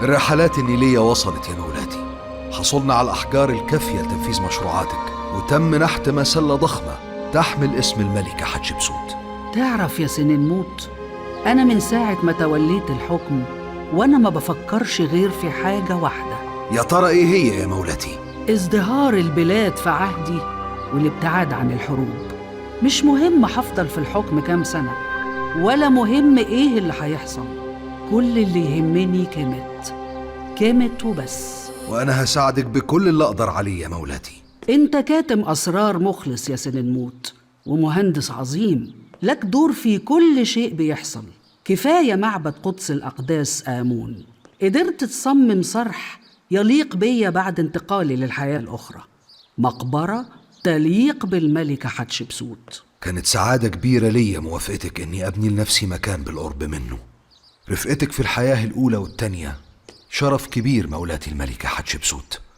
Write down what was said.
الرحلات النيلية وصلت يا مولاتي. حصلنا على الأحجار الكافية لتنفيذ مشروعاتك، وتم نحت مسلة ضخمة تحمل اسم الملكة حتشبسوت. تعرف يا سننموت، أنا من ساعة ما توليت الحكم وأنا ما بفكرش غير في حاجة واحدة. يا ترى إيه هي يا مولاتي؟ ازدهار البلاد في عهدي والابتعاد عن الحروب. مش مهم هفضل في الحكم كام سنة، ولا مهم إيه اللي هيحصل. كل اللي يهمني كيمت، كيمت وبس. وأنا هساعدك بكل اللي أقدر عليه يا مولاتي. أنت كاتم أسرار مخلص يا سننموت، ومهندس عظيم، لك دور في كل شيء بيحصل. كفاية معبد قدس الأقداس آمون، قدرت تصمم صرح يليق بيا بعد انتقالي للحياة الأخرى، مقبرة تليق بالملكة حتشبسوت. كانت سعادة كبيرة ليا موافقتك إني أبني لنفسي مكان بالقرب منه. رفقتك في الحياة الأولى والتانية شرف كبير مولاتي الملكة حتشبسوت.